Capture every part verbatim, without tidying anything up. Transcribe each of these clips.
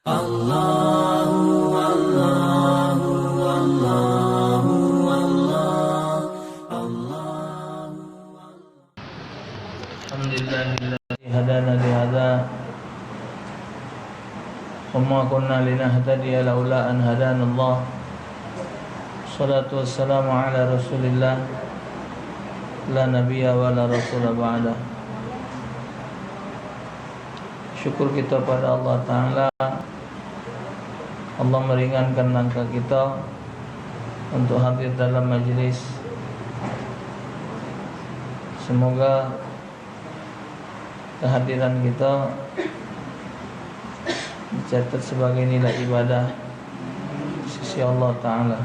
Allahu, Allahu, Allahu, Allah, Allahu. Alhamdulillahilladzi hadana lihadza, wa ma kunna linahtadiya laula an hadanallah. Wassalatu wassalamu ala Rasulillah, la nabiyya wa la rasula ba'da. Syukur kita pada Allah Ta'ala, Allah meringankan langkah kita untuk hadir dalam majlis. Semoga kehadiran kita dicatat sebagai nilai ibadah sisi Allah Ta'ala.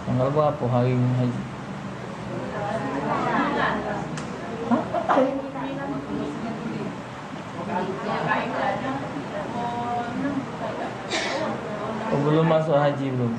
Tanggal berapa hari ini, Haji? Hah? Oh, belum masuk haji, belum.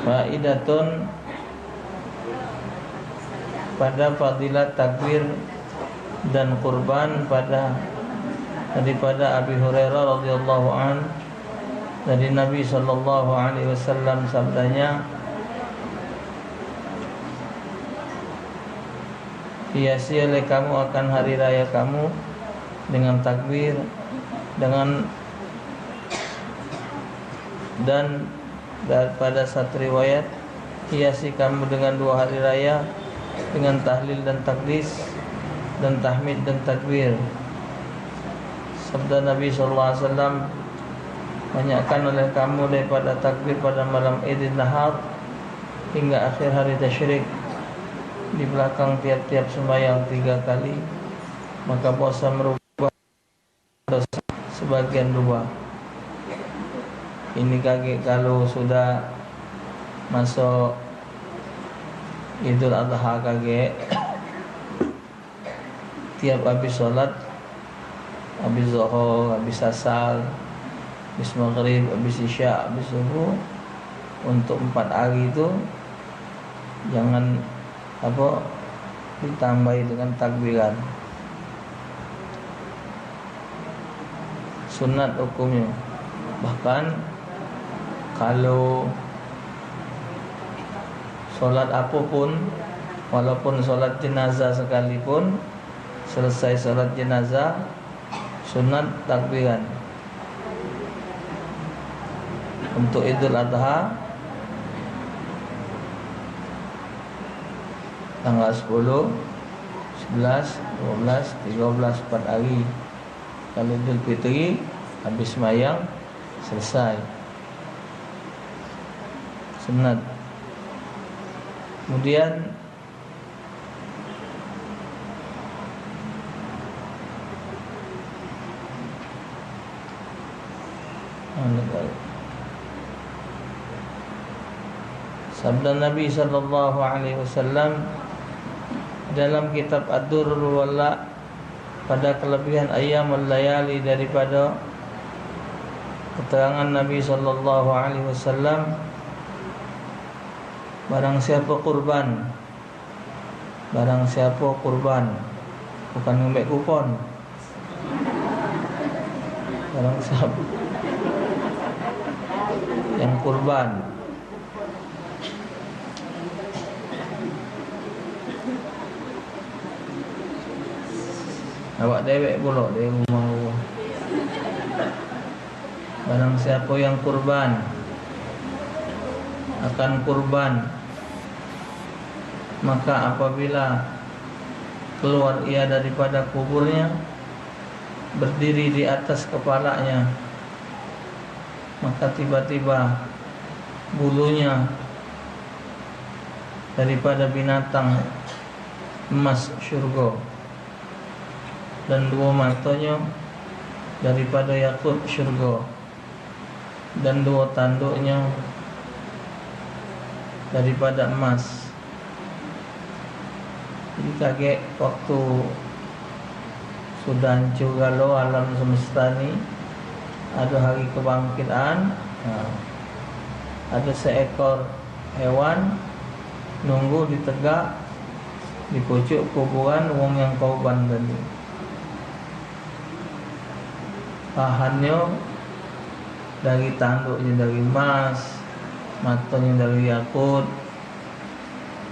Faidatun, pada fadilat takbir dan kurban pada, daripada Abi Hurairah radhiyallahu an, dari Nabi sallallahu alaihi wasallam sabdanya, hiasi oleh kamu akan hari raya kamu dengan takbir, dengan, dan daripada satu riwayat, hiasi kamu dengan dua hari raya, dengan tahlil dan takdis, dan tahmid dan takbir. Sabda Nabi sallallahu alaihi wasallam, banyakkan oleh kamu daripada takbir pada malam Idin Nahar hingga akhir hari tasyrik, di belakang tiap-tiap sembahyang tiga kali, maka puasa merubah dosa sebagian dua. Ini kagek kalu sudah masuk Idul Adha kagek, tiap habis sholat, habis Zohor, habis Asar, habis Maghrib, habis Isya, habis Subuh, untuk empat hari tu jangan, apa, ditambahi dengan takbiran. Sunat hukumnyo. Bahkan kalu sholat apo pun, walaupun sholat jenazah sekalipun, selesai sholat jenazah, sunat takbiran. Untuk Idul Adha, tanggal sepuluh, sebelas, dua belas, tiga belas, empat hari. Kalu Idul Fitri, habis sembahyang, selesai. Sunat. Kemudian, sabda Nabi sallallahu alaihi wasallam dalam kitab Ad-Durrul Walla, pada kelebihan ayyamul layali, daripada keterangan Nabi sallallahu alaihi wasallam, barang siapa kurban, barang siapa kurban, bukan ngembek kupon, barang siapa yang kurban, awak dewek pulok dari rumah Allah. Barang siapa yang kurban, akan kurban, maka apabila keluar ia daripada kuburnya, berdiri di atas kepalanya, maka tiba-tiba bulunya daripada binatang emas syurga, dan dua matonyo daripada yakut syurga, dan dua tanduknyo daripada emas. Jadi kagek waktu Sudah hancur galo alam semesta ni, ado hari kebangkitan. Ha. Ado seekor hewan nunggu ditegak di pucuk kuburan wong yang korban tadi. Pahannyo dari tanduknyo dari emas, matonyo dari yakut,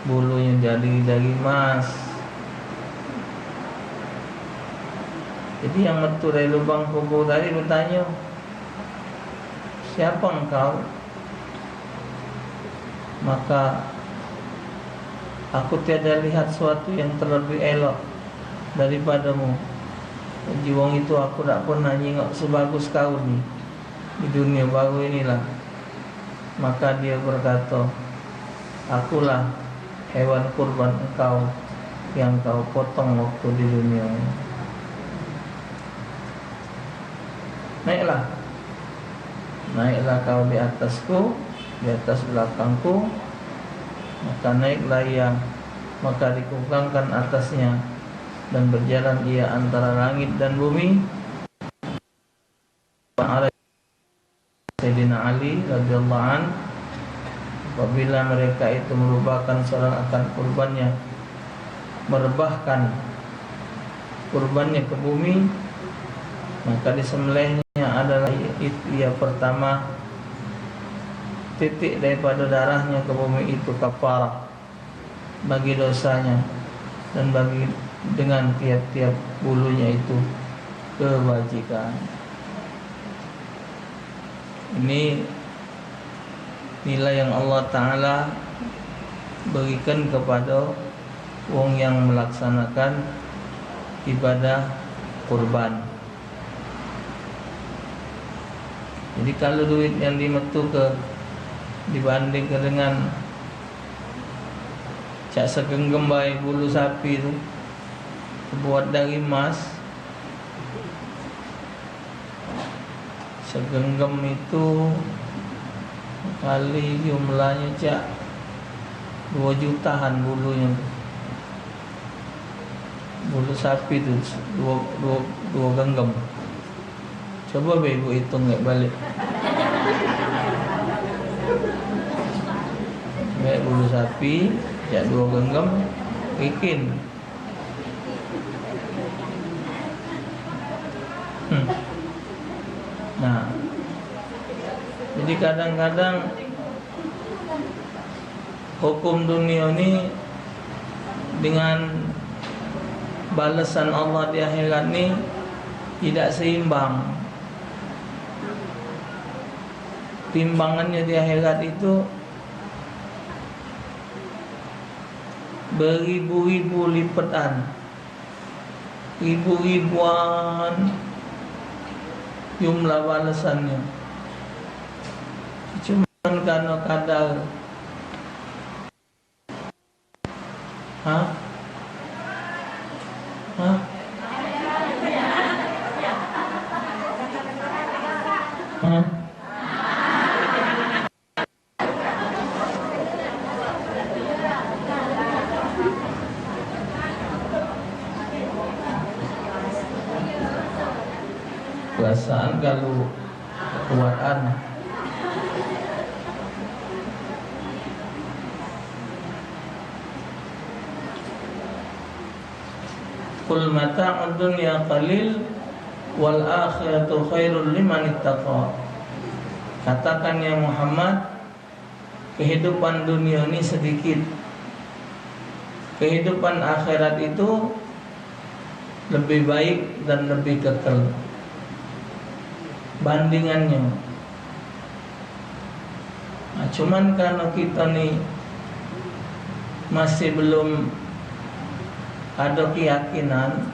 bulunyo jadi dari emas. Jadi yang metu dari lubang kubur tadi bertanyo, "Siapa engkau?" Maka, "Aku tiada lihat suatu yang terlebih elok daripadamu." Jadi wong itu, "Aku dak pernah nyingok sebagus kau ni di dunia, baru inilah." Maka dia berkata, "Akulah hewan kurban engkau yang kau potong waktu di dunia." Naiklah. Naiklah kau di atasku, di atas belakangku. Maka naiklah ia, maka dikubangkan atasnya, dan berjalan ia antara langit dan bumi. Sayyidina Ali radhiyallahu an, apabila mereka itu merebahkan seorang akan kurbannya, merebahkan kurbannya ke bumi, maka disembelihnya adalah it-, ia pertama titik daripada darahnya ke bumi itu kafarah bagi dosanya dan bagi dengan tiap-tiap bulunya itu kebajikan. Ini nilai yang Allah Ta'ala berikan kepada wong yang melaksanakan ibadah kurban. Jadi, kalu duit yang dimetu ke, dibandingke dengan cak segenggam bae bulu sapi tu, terbuat dari emas, segenggam itu kali jumlahnyo cak duo jutaan bulunyo tu. Bulu sapi tu duo, duo, duo genggam. Coba be ibu itung gek balik. Gek bulu sapi, jak duo genggam, bikin. Hmm. Nah, jadi kadang-kadang hukum dunia ni dengan balesan Allah di akhirat ni tidak seimbang. Timbangannya di akhirat itu beribu-ribu lipatan, ribu-ribuan jumlah balesannya. Cuman karena kadar. Hah? Hah? Hah? Perasaan kalu kuat an. Qul mata'ud dunya qalil wal akhiratu khairul liman ittaqa. Katakan, ya Muhammad, kehidupan dunia ni sedikit. Kehidupan akhirat itu lebih baik dan lebih kekal. Bandingannya. Nah, cuman karena kita ni masih belum ada keyakinan,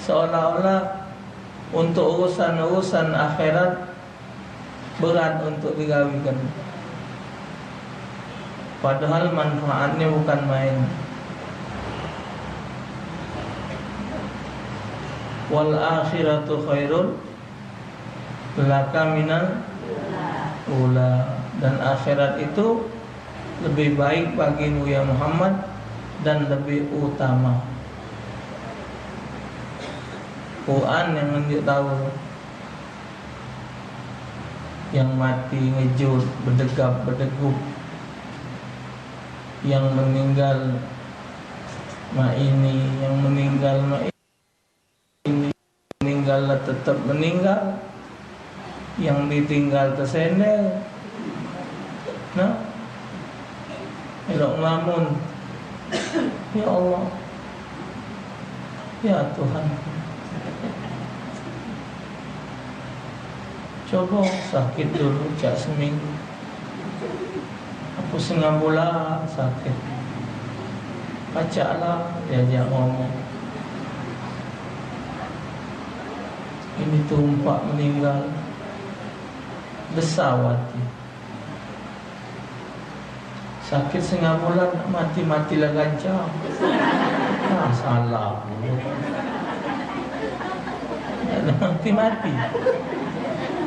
seolah-olah untuk urusan-urusan akhirat berat untuk digawikan. Padahal manfaatnya bukan main. Wal akhiratu khairul laka minal ula. Dan akhirat itu lebih baik bagimu, ya Muhammad, dan lebih utama. Quran yang nunjuk tahu. Yang mati ngejut, bedegap, bedegup. Yang meninggal mak ini, yang meninggal mak ini, meninggal lah tetap meninggal. Yang ditinggal tesender. Nah, elok ngelamun. Ya Allah. Ya Tuhan. Coba sakit dulu cak seminggu. Aku setengah bulan sakit. Pacaklah diajak ngomong. Ini tumpak meninggal. Besar hati. Sakit setengah bulan, mati-matilah gancang. Ah, salah pulo. Mati-mati.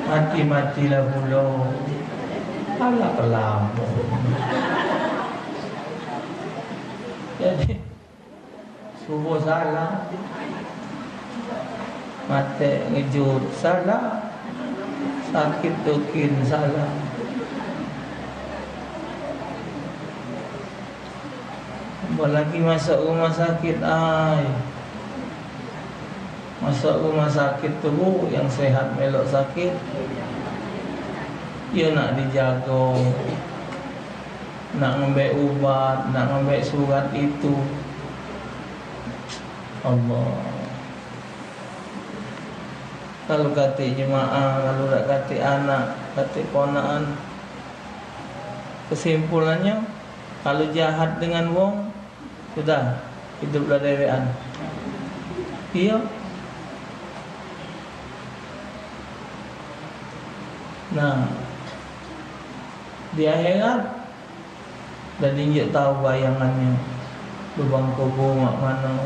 Mati-matilah pulo. Alah, kelamo. Jadi, subuh salah. Mate ngejut salah. Sakit tukin salah. Apalagi masuk rumah sakit, ai. Masuk rumah sakit tu, Bu, yang sehat melok sakit. Dia nak dijago. Nak ngambek ubat, nak ngambek surat itu. Allah. Kalu katik jemaah, kalu dak katik anak, katik ponakan. Kesimpulannyo, kalu jahat dengan wong, sudah, hiduplah dewekan. Iyo. Nah, di akhirat, dak dinjuk tau bayangannyo lubang kubur mak mano.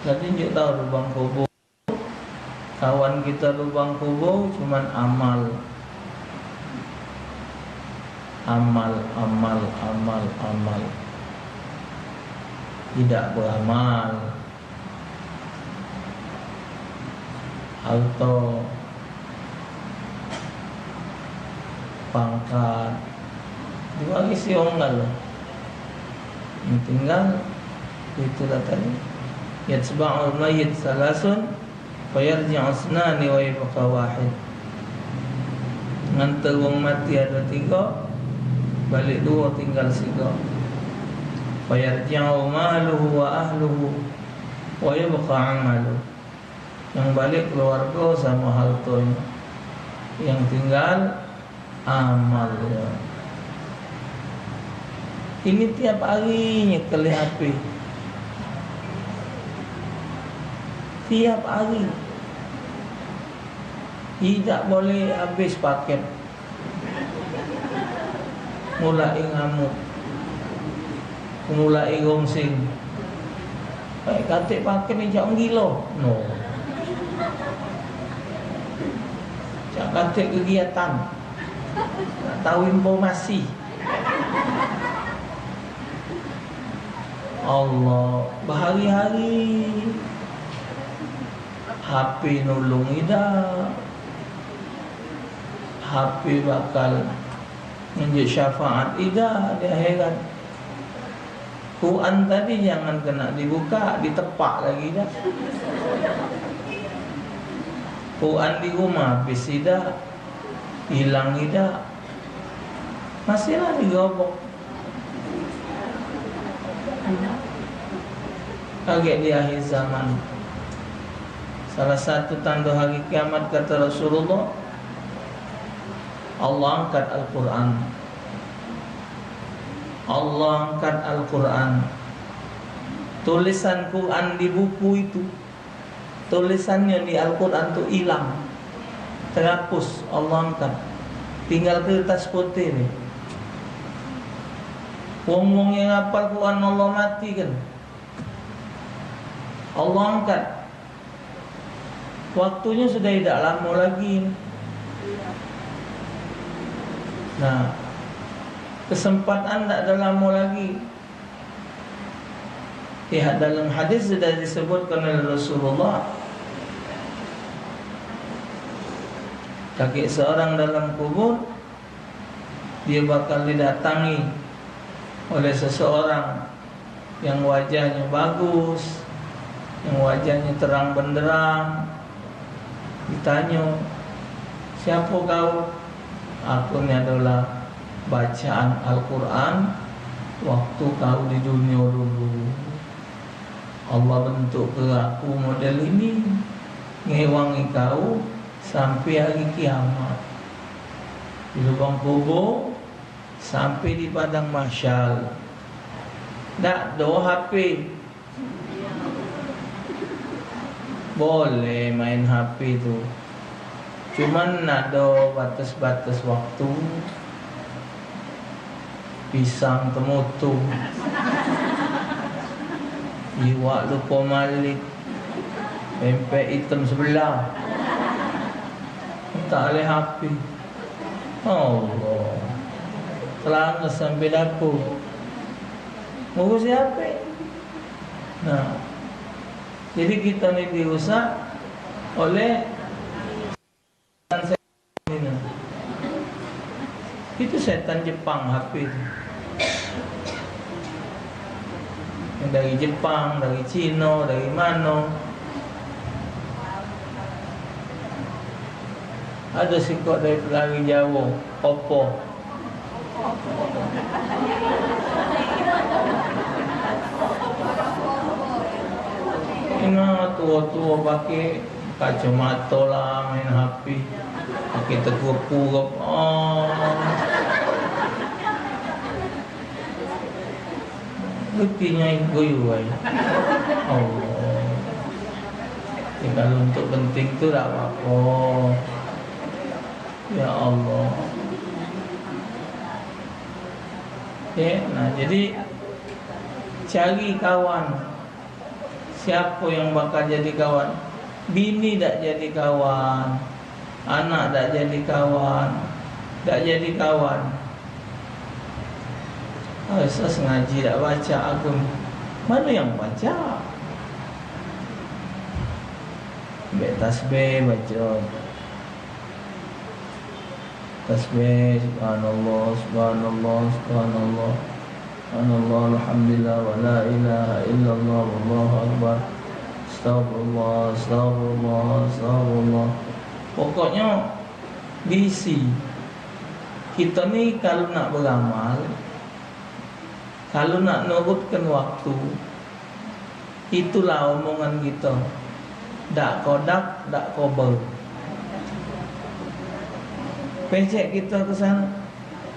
Dak dinjuk tau lubang kubur. Kawan kito lubang kubur cuman amal. Amal, amal, amal, amal. Tidak beramal. Harto, pangkat, dua isi onggal. Yang tinggal itulah tadi. Yatba'ul mayyit salasun, fayarji'u isnani wa yabqa wahid. Nganter wong mati ado tigo, balik duo, tinggal sigo. Fayarji'u maluhu wa ahluhu, wa yabqa amalu. Yang balik keluargo samo hartonyo, yang tinggal amalnyo. Ini tiap hari nyekel H P. Tiap hari. Idak boleh habis paket. Mulai ngamuk. Mulai gongsing. Baik katik paket ni cak gilo. No. Cak katik kegiatan. Tak tahu informasi. Allah, bahari-hari H P nulung idak. H P bakal ngenjuk syafaat idak di akhirat. Quran tadi jangan kena dibuka, ditepak lagi dah. Quran di rumah habis idak, hilang idak. Masih lagi gobok. Kagek di akhir zaman. Salah satu tando hari kiamat, kata Rasulullah, Allah angkat Al-Quran. Allah angkat Al-Quran. Tulisan Quran di buku itu, tulisannya di Al-Quran tu ilang, terhapus, Allah angkat. Tinggal kertas putih ni. Wong-wong yang hafal Quran Allah matikan. Allah angkat. Waktunya sudah tidak lama lagi. Nah, kesempatan tidak ada lama lagi. Di dalam hadis sudah disebutkan oleh Rasulullah, kaki seorang dalam kubur, dia bakal didatangi oleh seseorang yang wajahnya bagus, yang wajahnya terang benderang. Ditanyo, "Siapo kau?" "Aku ni adolah bacaan Al-Quran waktu kau di dunio dulu. Allah bentuk ke aku model ini, ngewangi kau sampe hari kiamat." Di lubang kubur, sampe di padang mahsyar. Dak do H P. Boleh main H P tu. Cuman ado batas-batas waktu. Pisang temutung. Iwak lupo malit. Pempek item sebelah. Tak oleh H P. Allah. Telanges sampe dapur. Ngurusi H P. Nah. Jadi kita ni dirusak oleh setan ini. Itu setan Jepang H P tu. Yang dari Jepang, dari Cino, dari mano. Ado sikok dari pelari Jawo, Oppo. Ingat tuo-tuo pake kacamato lah, main H P, pake tegukup. Oh. Rutinyo guyu ai. Allah. Ya, kalu untuk penting tu dak apo-apo. Ya Allah. Ya, nah, jadi cari kawan. Siapo yang bakal jadi kawan? Bini dak jadi kawan, anak dak jadi kawan, dak jadi kawan. Asas ngaji dak pacak aku ni. Mano yang pacak? Ambek tasbih baco. Tasbih, subhanallah, subhanallah, subhanallah. Subhanallah, alhamdulillah, wa la ilaha illallah, wallahu akbar. Astagfirullah, astagfirullah, astagfirullah. Pokoknyo, diisi. Kito ni kalu nak beramal, kalu nak nurutkan waktu, itulah omongan kito. Dak kodak, dak kober. Pecek kito ke sano,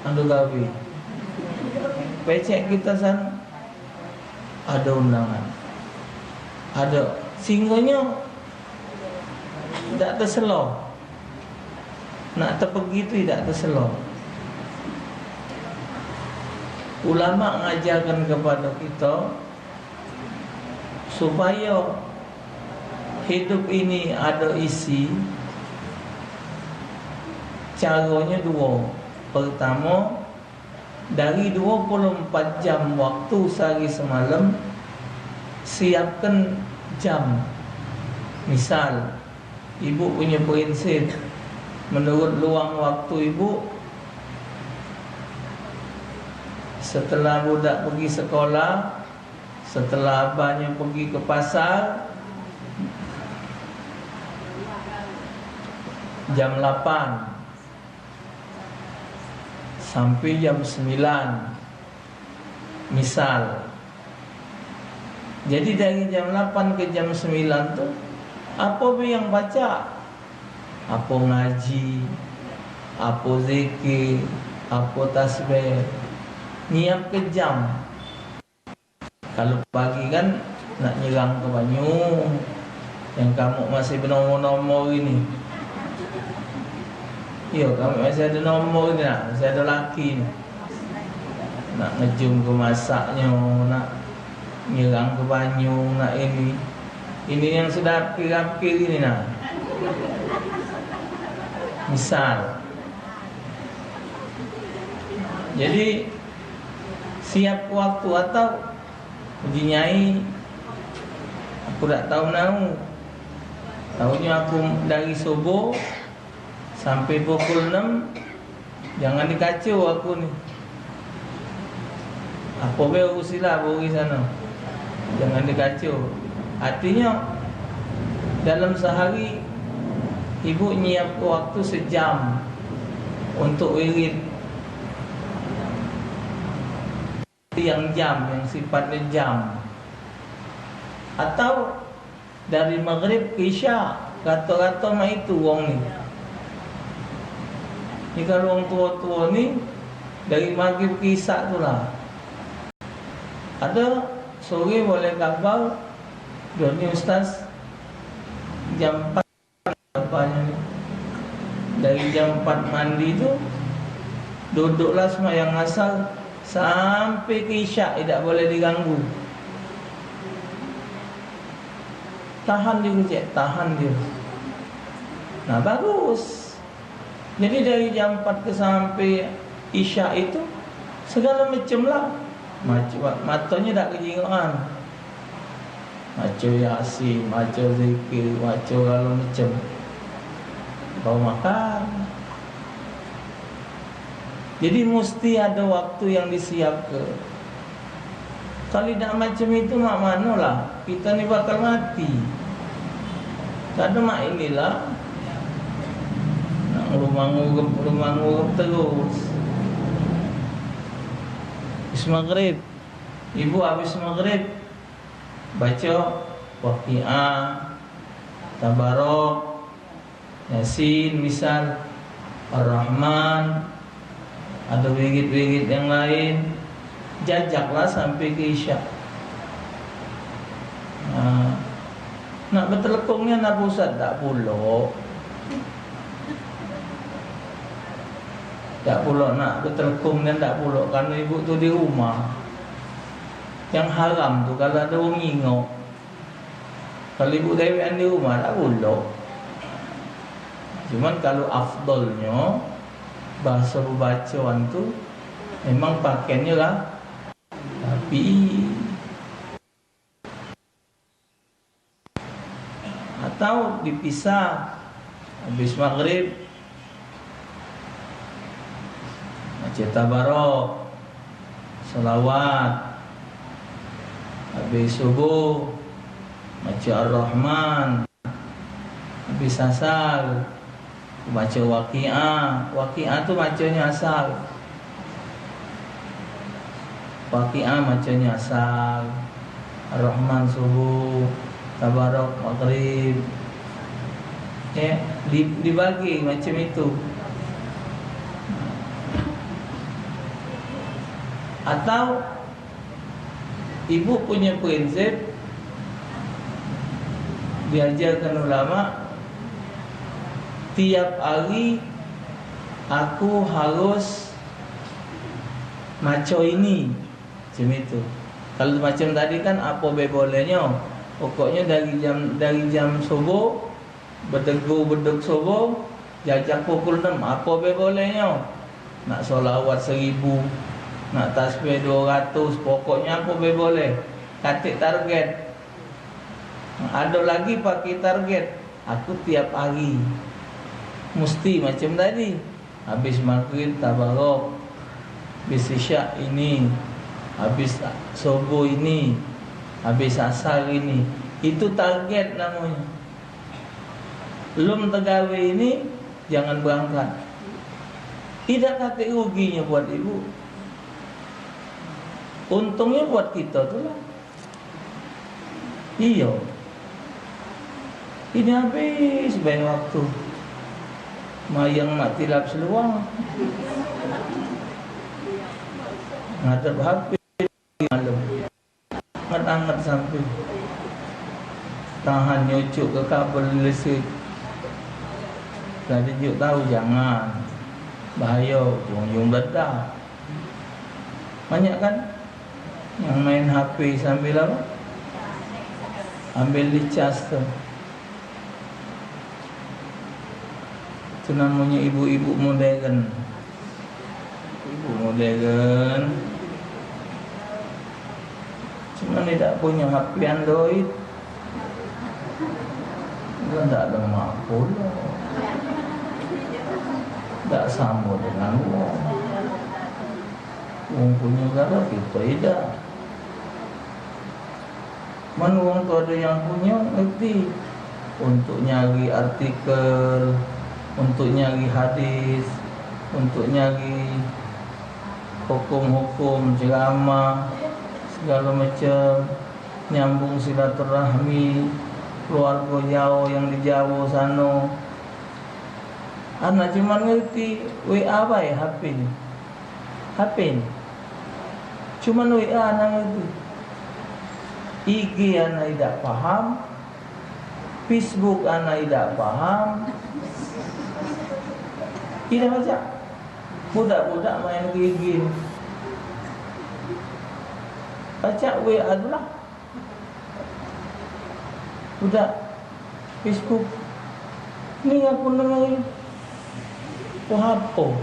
ado gawe. Pecek kito sano, ado undangan. Ado, singgonyo dak teselo. Nak tepegi tu idak teselo. Ulama ngajarkan kepada kita supaya hidup ini ada isi, caranya dua. Pertama, dari dua puluh empat jam waktu sehari semalam, siapkan jam. Misal, ibu punya prinsip, menurut luang waktu ibu, setelah budak pergi sekolah, setelah abahnya pergi ke pasar, jam lapan sampai jam sembilan, misal. Jadi, dari jam lapan ke jam sembilan tu, apo be yang baca? Apo ngaji, apo zikir, apo tasbih. Nyiap ke jam. Kalu pagi kan nak nyerang ke banyu, yang kamu masih benomo-nomo ini. Iyo, kamu masih ada nomor ini, nak, masih ada laki ini. Nak ngejum ke masaknyo, nak nyerang ke banyu, nak ini. Ini yang sudah apir-apir ini, nah. Misal. Jadi, siap waktu atau uji nyai Aku dak tau nau. Taunyo aku dari subuh sampai pukul enam, jangan dikaco aku ni. Apo be urusi lah buri sano. Jangan dikaco. Artinyo, dalam sehari ibu nyiap waktu sejam untuk wirid. Yang jam, yang sifatnyo jam. Atau dari maghrib ke isya, rato-rato mak itu wong ni. Ni kalu wong tuo-tuo ni, dari maghrib ke isya tu lah. Ado sore boleh kabau, dah ni ustaz, jam empat. Apanyo ni? Dari jam empat mandi tu, duduklah sembahyang asar sampai ke isya, idak boleh diganggu. Tahan dia, cek, tahan dia. Nah, bagus. Jadi, dari jam empat ke sampai isya itu, segalo macem lah. Maco, matonyo dak kejingokan. Maco Yasin, maco zikir, maco galo macem. Bau makan. Jadi, musti ado waktu yang disiapke. Kalu dak macem itu, mak mano lah? Kito ni bakal mati. Kadang mak inilah, nak ngerumah ngurep, ngerumah ngurep terus. Habis maghrib, ibu habis maghrib, baco Waqiah, Tabarok, Yasin misal, Ar-Rahman, ado wirid-wirid yang lain, jajaklah sampai ke isya. Nah, nak betelekung nian apo, Ustaz? Dak pulo. Dak pulo nak betelekung nian, dak pulo, kareno ibu tu di rumah. Yang haram tu kalu ado wong nyingok. Kalu ibu dewekan di rumah, dak pulo. Cuman kalu afdolnyo, bahaso bebacoan tu memang pakaiannyo lah rapi. Atau dipisah, habis maghrib, Maco Tabarok, selawat. Habis subuh, maco Ar-Rahman. Habis asar, maco Waqiah. Waqiah tu maconyo asar. Waqiah maconyo asar. Ar-Rahman subuh, Tabarok maghrib. Ya, di, dibagi macam itu. Atau ibu punya prinsip, diajarkan ulama, tiap hari aku harus maco ini. Macam itu. Kalu macam tadi kan apo be bolehnyo. Pokoknyo dari jam, dari jam subuh, bedegu beduk subuh, jajak pukul enam, apo be bolehnyo. Nak solawat seribu, nak tasbih duo ratus, pokoknyo apo be boleh. Katik target. Ado lagi pakai target. Aku tiap hari musti macam tadi. Habis maghrib tabarok, habis isya ini, habis subuh ini, habis asar ini. Itu target namonyo. Lum tegawe ini, jangan berangkat. Idak katik ruginyo buat ibu. Untungnyo buat kito tu lah. Iyo. Ini habis bae waktu. Mayang mak tilap seluang. Ngadep H P malem. Anget-anget sampe. Tahan nyucuk ke kabel listrik. Tadi juk tahu jangan. Bahayo, ujung-ujung meledak. Banyak kan? Yang main H P sambil apa? Ambil dicas tu. Itu namanya ibu-ibu modern. Ibu modern. Cuman dia tak punya H P Android. Dak lemak pulo. Dak samo dengan wong. Wong punyo galo kito idak. Men wong tu ado yang punyo, ngerti. Untuk nyari artikel, untuk nyari hadis, untuk nyari hukum-hukum, ceramah, segalo macam, nyambung silaturahmi, keluargo jauh yang di Jawo sano. Anak cuman ngerti W A bae H P ni. H P ni. Cuman W A anak ngerti. I G anak idak paham. Facebook anak idak paham. Idak pacak. Budak-budak main ke I G ni. Pacak W A tu lah. Udah Facebook. Ni aku dengar. Wah, apo?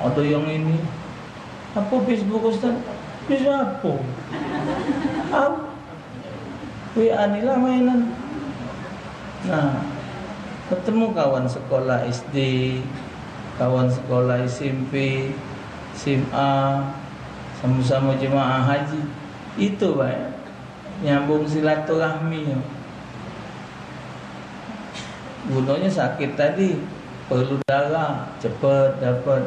Ada yang ini. Apo Facebook, Ustaz? Facebook apo? Au. W A ni lah mainan. Nah, ketemu kawan sekolah S D, kawan sekolah S M P, S M A, sama-sama jemaah haji. Itu bae. Nyambung silaturahmi. Gunonyo sakit tadi, perlu darah, cepet dapet.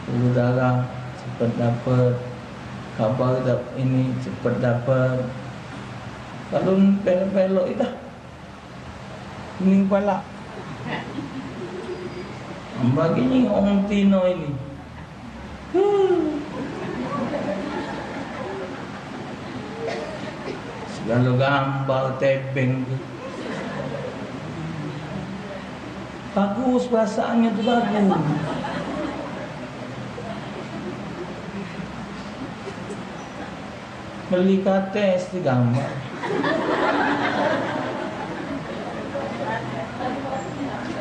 Perlu darah, cepet dapet. Kabar dap-, ini, cepet dapet. Kalu pelok-pelok idah. Pening pala. Bagi ni wong tino ini. Huh. Segalo gambar tebeng tu. Bagus perasaannyo tu, bagus. Beli kates digambar.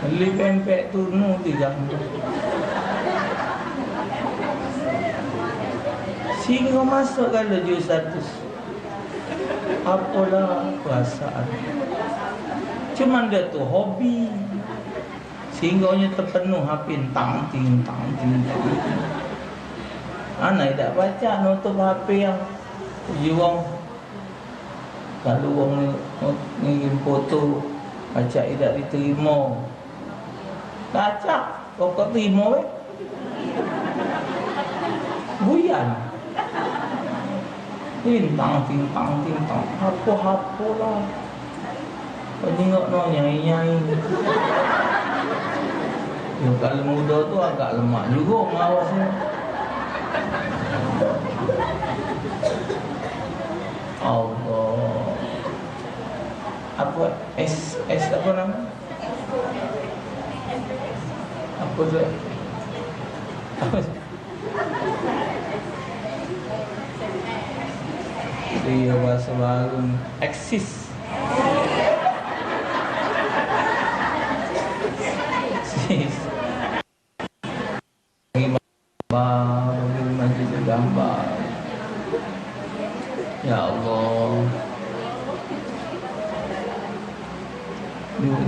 Beli pempek tunu digambar. Singgo masuk kalu jus satus. Apolah perasaan. Cuman dio tu hobi. Sehinggonyo tepenuh H P, tang ting, tang ting, tang ting. Ana idak pacak nutup H P yang uji wong. Kalu wong ngi-, ngirim foto, pacak idak diterimo. Pacak, pokok terimo be. Buyan. Tintang, tintang, tintang. Apo-apo lah. Kau jingok no, nyai-nyai. Yo, kalu mudo tu agak lemak jugo ngawasnyo. Allah. Apo es, es apo namo? Apo tu? Apo? Iyo, bahaso baru ni. Eksis. Eksis. Gambar, bagi rumah cucu gambar. Ya Allah.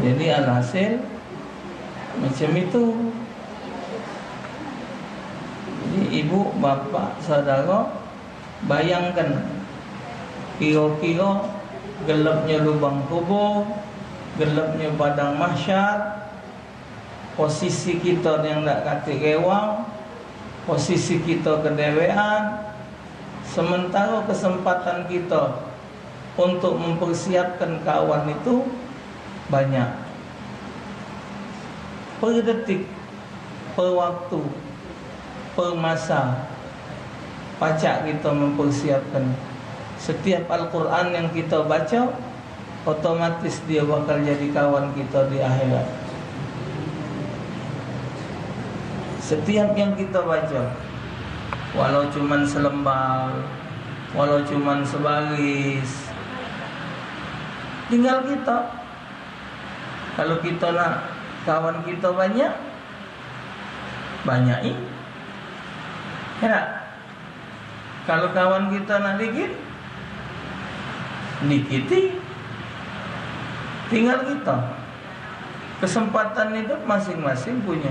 Jadi alhasil, macam itu. Jadi, ibu, bapak, saudara, bayangkan kiro-kiro gelepnyo lubang kubur, gelepnyo padang mahsyar, posisi kito yang dak katik rewang, posisi kito kedewean, sementaro kesempatan kito untuk mempersiapkan kawan itu banyak. Per detik, per waktu, per masa, pacak kito mempersiapkan. Setiap Al-Quran yang kito baco, otomatis dio bakal jadi kawan kito di akhirat. Setiap yang kito baco, walau cuman selembar, walau cuman sebaris, tinggal kito. Kalu kito nak kawan kito banyak, banyaki. Enak. Kalu kawan kito nak dikit, dikiti. Tinggal kita. Kesempatan hidup masing-masing punya.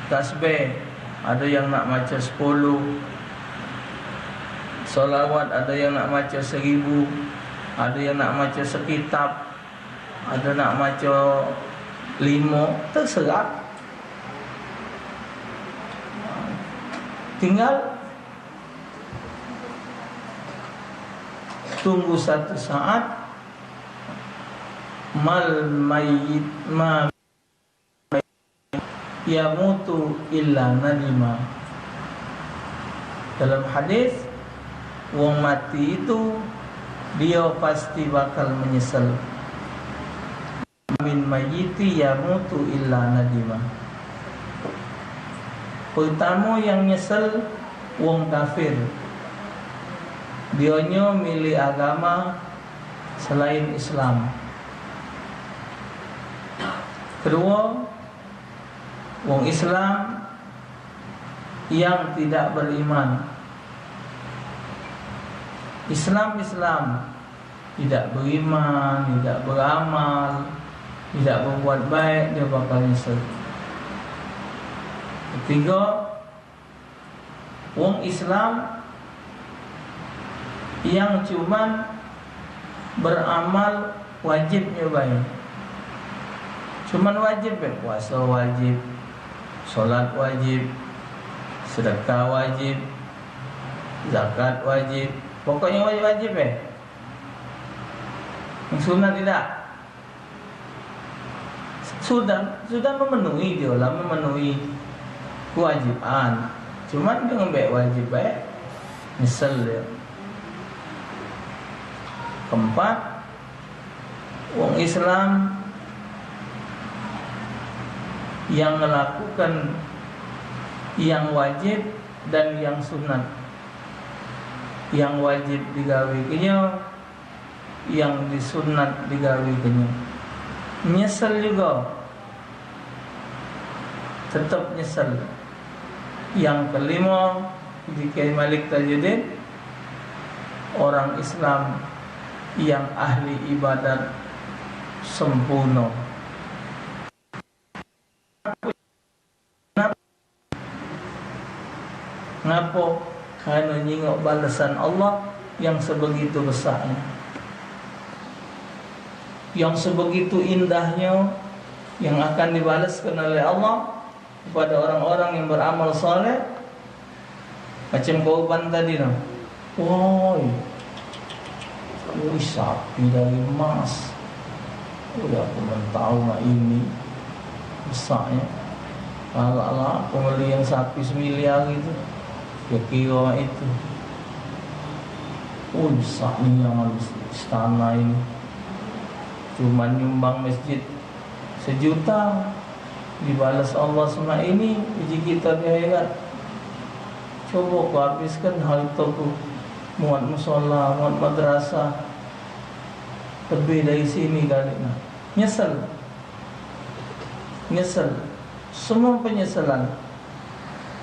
Tasbih, ada yang nak maca sepuluh. Salawat, ada yang nak maca seribu. Ada yang nak maca sekitab. Ada nak maca limo, terserah. Tinggal tunggu satu saat. Mal mayyit ma yamutu illa nadima. Dalam hadis, wong mati itu dia pasti bakal menyesal. Min mayyiti yamutu illa nadima. Pertamo yang nyesel wong kafir. Dionyo milih agama selain Islam. Kedua, wong Islam yang tidak beriman. Islam-Islam tidak beriman, tidak beramal, tidak berbuat baik, dia bakal nyesel. Ketiga, wong Islam yang cuman beramal wajibnyo bae. Cuman wajib bae, puasa wajib, salat wajib, sedekah wajib, zakat wajib. Pokoknyo wajib-wajib bae. Yang sunat tidak. Sudah, sudah memenuhi, dia lah memenuhi kewajiban. Cuman dia ngambek wajib bae, nyesel dia. Keempat, wong Islam yang melakukan yang wajib dan yang sunat. Yang wajib digawe kenyo, yang disunat digawe kenyo. Nyesel jugo. Tetep nyesel. Yang kelimo, di Kiai Malik Tajuddin, orang Islam yang ahli ibadat sempurno. Ngapo? Karena nyingok balesan Allah yang sebegitu besarnya, yang sebegitu indahnya, yang akan dibaleskan oleh Allah kepada orang-orang yang beramal saleh. Macam korban tadi tu. Woi. Wih, sapi dari emas. Wih, aku men tahu mak ini besaknyo. Alah-alah, pembelian sapi semiliar itu. Dia kira itu. Wih, besaknyo yang istana ini. Cuman nyumbang masjid sejuta, dibales Allah semak ini, uji kita di akhirat. Coba ku habiskan harta ku, muat musola, muat madrasah, lebih dari sini kali nah. Nyesel. Nyesel. Semua penyesalan.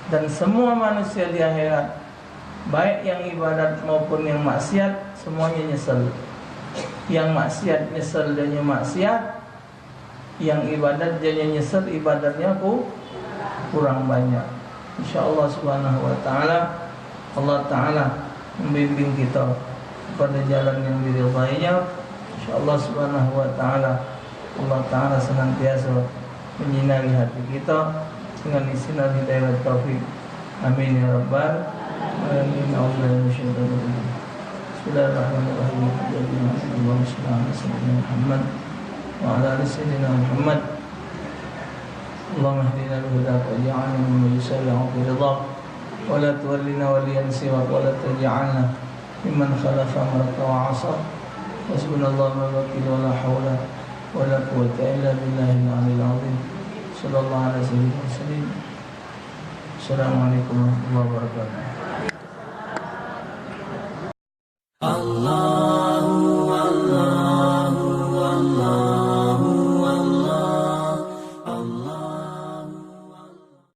Dan semua manusia di akhirat, baik yang ibadat maupun yang maksiat, semuanya nyesel. Yang maksiat nyesel dia maksiat, yang ibadat dia nyesel ibadatnya ku-, kurang banyak. Insyaallah subhanahu wa taala, Allah taala membimbing kita kepada jalan yang diridainya. Insyaallah subhanahu wa taala, Allah taala senantiasa menyinari hati kita dengan sinar hidayah dan taufik. Amin ya rabbal alamin. A'udzubillahi minasyaitonir rajim. Bismillahirrahmanirrahim. Allahumma shalli ala sayyidina Muhammad wa ala ali sayyidina Muhammad. Allahumma hdina bihudaka waj'alna mimman yusari'u fi ridhak, wa la tuwallina waliyan siwak, wa la taj'alna mimman khalafa amraka wa 'asak. Hasbunallahu wa ni'mal wakil, wa la haula wa la quwwata illa billahil aliyil azim. Sallallahu ala sayyidina Muhammadin. Assalamualaikum warahmatullahi wabarakatuh.